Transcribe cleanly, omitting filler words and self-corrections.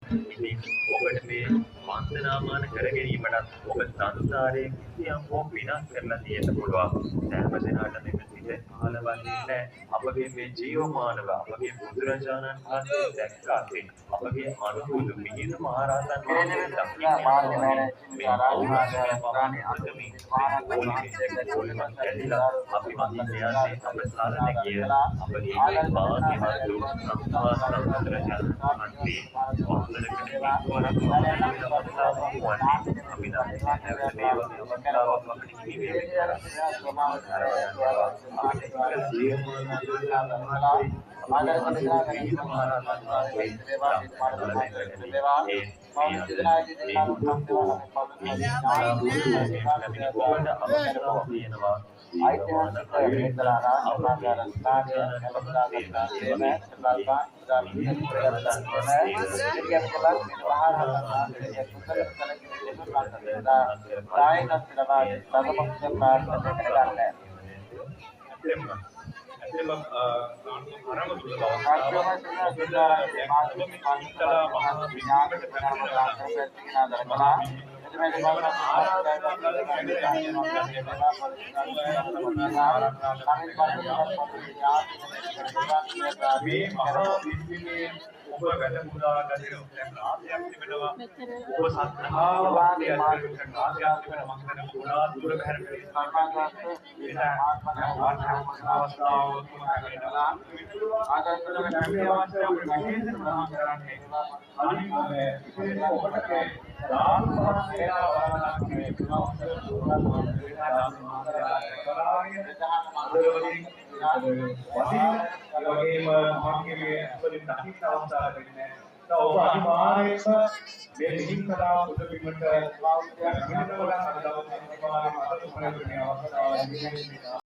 ඉතින් ඔබට මේ වන්දනාමාන කර ගැනීමටත් ඔබ සංසාරයේ කිසියම් හෝ පිනක් කරලා තියෙන්න පුළුවන්. සෑම දෙනාටම එක සිත පහළවන්නේ නැහැ. අපගේ මේ ජීවමානව අපගේ බුදුරජාණන් වහන්සේ දැක්කාසේ අපගේ අනුබුදු මිහිඳු මහරහතන් වහන්සේ දකින්න මේ අවුරුද්දේ පමණ පොලිමත් ඇදිලා අපි වඳින්න යන්නේ අප සරණ ගිය අපගේ මේ භාග්‍යවත් වූ සම්මා සම්බුදුරජාණන් වහන්සේ. වසරකට එක්වරක් පමණ අවස්ථාවක් වන්නේ අපි දන්නේ නැවත මේ වගේ අවස්ථාවක් අපිට හිමි වේවි කියලා. අපිට ජීවමාන බුදුරජාණන් වහන්සේ මිහිඳු මහරහතන් වහන්සේ මේ උතුම් වූ ලැබෙන ඔබට අවස්ථාව තියෙනවා ජීවමාන අයුරින් අපගේ බුදුරජාණන් වහන්සේ මිහිඳු රහතන් ඇත්තටම අරම තුල අවස්ථාවක්. මොකද දැන් ඔබ මේ පිහින්තලා මහා පින්කමට පැමිණෙනවා නම් මහා පින්කමට ආරාධනා කරලා පැමිණෙනවා. මේ මහා පින්කමේ ඔබ වැඩ පුරා ගන්න දැන් රාශියක් තිබෙනවා. ඔබ සද්ධාව භක්තිය ඇති කරගන්න රාශියක් තිබෙනවා. මම හිතන්නේ ගොඩාක් දුර බැහැර පිරිසක් අවස්ථාව තුන පැමිණෙනවා. පැමිණෙන අවස්ථාව විශේෂයෙන් සඳහන් කරන්නේ අනිත් විශේෂයෙන් ඔබට මේ දාන මහත්මයා වරණක් මේ බලාගෙන වදින ඒ වගේම මහත්මිය වලින් දකින්න අවස්ථාව ලැබෙන්නේ නැහැ. ඔබ අනිවාර්යයෙන්ම මේ මිහින්තලා පුද බිමට පැමිණෙනවා නම් අද දවසේ අනිවාර්යයෙන්ම අද තුමේ මේ අවස්ථාව ලැබෙන්නේ.